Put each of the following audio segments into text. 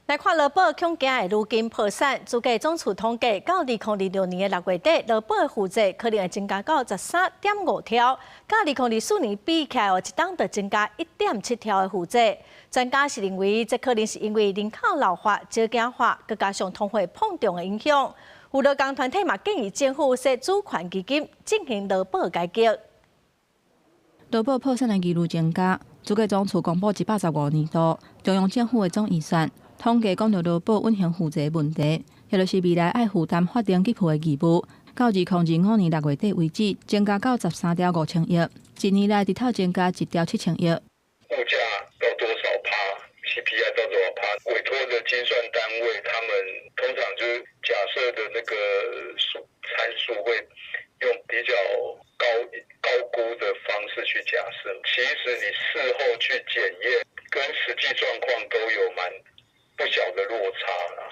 來看勞保恐驚會愈近破產，主計總處統計，到2026年的6月底，勞保的負債可能會增加到13.5兆，佮2024年比起來，一冬就增加1.7兆的負債。專家是認為，這可能是因為人口老化、少子化，閣加上通貨膨脹的影響。有勞工團體嘛建議政府設主權基金進行勞保改革。勞保破產的疑慮增加，主計總處公布115年度中央政府的總預算。統計講著勞保隱形負債問題，也就是未來愛負擔法定給付的義務，到2025年6月底為止，增加到13兆5千億，一年內直透增加1兆7千億。物價到多少趴？CPI 到多少趴？委託的精算單位，他們通常就是假設的那個數參數會用比較高高估的方式去假設，其實你事後去檢驗，跟實際狀況都有蠻不小的落差啦。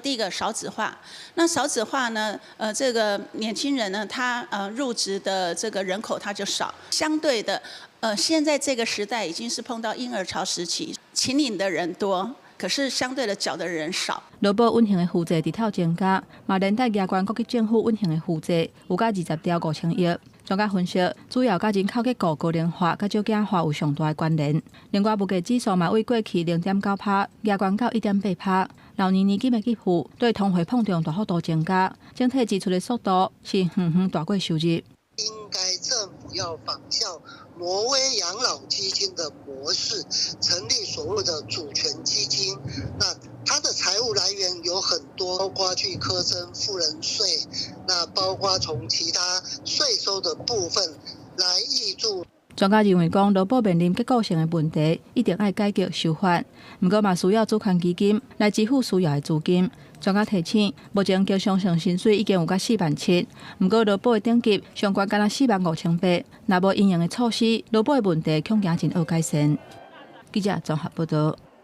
第一個少子化，那少子化呢？這個年輕人呢，他入職的這個人口他就少，相對的，現在這個時代已經是碰到嬰兒潮時期，請領的人多，可是相對的繳的人少。勞保隱形的負債直透增加，嘛連帶加懸各級政府隱形的負債有甲20兆5千億。專家分析，主要佮人口結構高齡化、佮少子化有上大的關聯。另外，物價指數嘛為過去0.9趴，加懸到1.8趴。老年年金的給付對通貨膨脹大幅度增加，整體支出的速度是遠遠大過收入。應該政府要仿效挪威養老基金的模式，成立所謂的主權基金。那它的財務來源有很多，包括去課徵富人稅，那包括從其他稅收的部分來挹注。專家認為講，勞保面臨結構性的問題，一定愛改革修法。毋過嘛，需要主權基金來支付需要的資金。專家提醒，目前經常性薪水已經有甲4萬7，毋過勞保的等級上懸干焦4萬5千八。若無因應的措施，勞保的問題恐驚真惡改善。記者綜合報道。